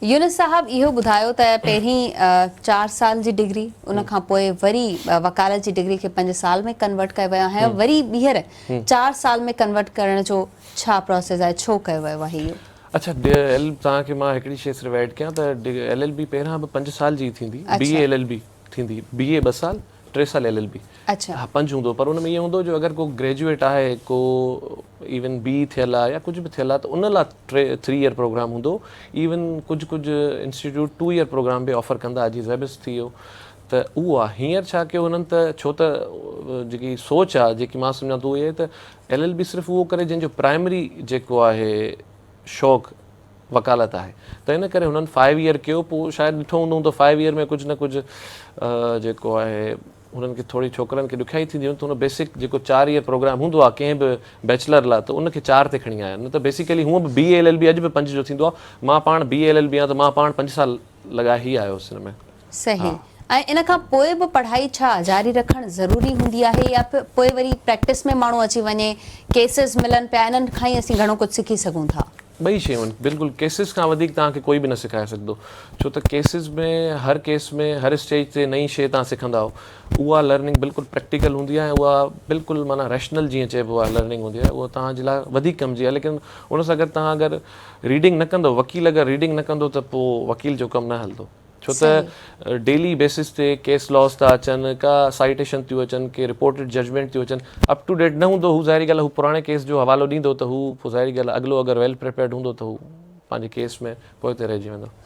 يونس صاحب اهو ٻڌايو ته پهرين 4 سال جي ڊگري ان کان پوء وري وڪالت جي ڊگري کي 5 سال ۾ ڪنورٽ ڪيو ويو آهي وري ٻيهر 4 سال ۾ ڪنورٽ ڪرڻ جو ڇا پروسيس آهي ڇو ڪيو ويو آهي اهو؟ اڇا ايل توهان کي مان هڪڙي شي صرف ايڊ ڪيان ته ايل ايل بي پهريان به 5 سال جي ٿيندي بي اي ايل ايل بي ٿيندي بي اي 2 سال 3 سال ايل ايل بي ها 5 هوندو پر ان ۾ ائين هوندو جو اگر ڪو گريجوئيٽ آهي ڪو ايون بي اي ٿيل آهي يا ڪجهه به ٿيل آهي ته ان لاء ٽي ٿري ايئر پروگرام هوندو ايون ڪجهه ڪجهه انسٽيٽيوٽ 2 ايئر پروگرام به آفر ڪندا جيئن زيبس ٿي ويو ته اهو آهي هينئر ڇا ڪيو هنن ته ڇو ته جيڪي سوچ آهي جيڪي مان سمجهان ٿو اهي ته ايل ايل بي صرف اهو ڪري جنهن جو پرائمري جيڪو آهي شوق وڪالت آهي ته ان ڪري هنن فائيو ايئر ڪيو پوء شايد ڏٺو هوندو ته فائيو ايئر ۾ ڪجهه نه ڪجهه جيڪو آهي هنن کي ٿوري ڇوڪرن کي ڏکيائي ٿيندي هوندي ته هن بيسڪ جيڪو 4 ايئر پروگرام هوندو آهي ڪنهن به بيچلر لاء ته ان کي 4 تي کڻي آيا نه ته بيسيڪلي هونء به بي اي ايل ايل بي اڄ به 5 جو ٿيندو آهي مان پاڻ بي اي ايل ايل بي آهيان ته مان پاڻ 5 سال لڳائي ئي آيو هوس ان ۾. صحيح ۽ ان کان پوء به پڙهائي ڇا جاري رکڻ ضروري هوندي آهي يا پوء وري پريڪٽس ۾ ماڻهو اچي وڃي ڪيسز ملن پيا انهن کان ئي اسين گهڻو ڪجهه سکي سگهون ٿا. ٻئي شيون آهن بلڪل ڪيسز کان وڌيڪ توهان کي ڪوئي به نه سکائي سگهندو ڇو ته ڪيسز ۾ هر ڪيس ۾ هر اسٽيج تي نئين شيء توهان سکندا آهيو اها لرننگ بلڪل پريڪٽيڪل هوندي آهي ۽ اها بلڪل معنيٰ ريشنل جيئن چئبو آهي لرننگ هوندي آهي اها توهان جي لاء وڌيڪ ڪم جي آهي ليڪن ان سان گڏ توهان اگر ريڊنگ نه ڪندو وڪيل اگر ريڊنگ نه ڪندو ته پوء وڪيل جو ڪم نه هلندو. ڇو ته ڊيلي بيسس تي ڪيس لاز ٿا اچن، ڪا سائيٽيشن ٿيون اچن، ڪي رپورٽيڊ ججمينٽ ٿيون اچن، اپ ٽو ڊيٽ نه هوندو هو ظاهري ڳالهه آهي هو پراڻي ڪيس جو حوالو ڏيندو ته هو پوء ظاهري ڳالهه آهي اڳلو اگر ويل پريپيئرڊ هوندو ته هو پنهنجي ڪيس ۾ پوئتي رهجي ويندو.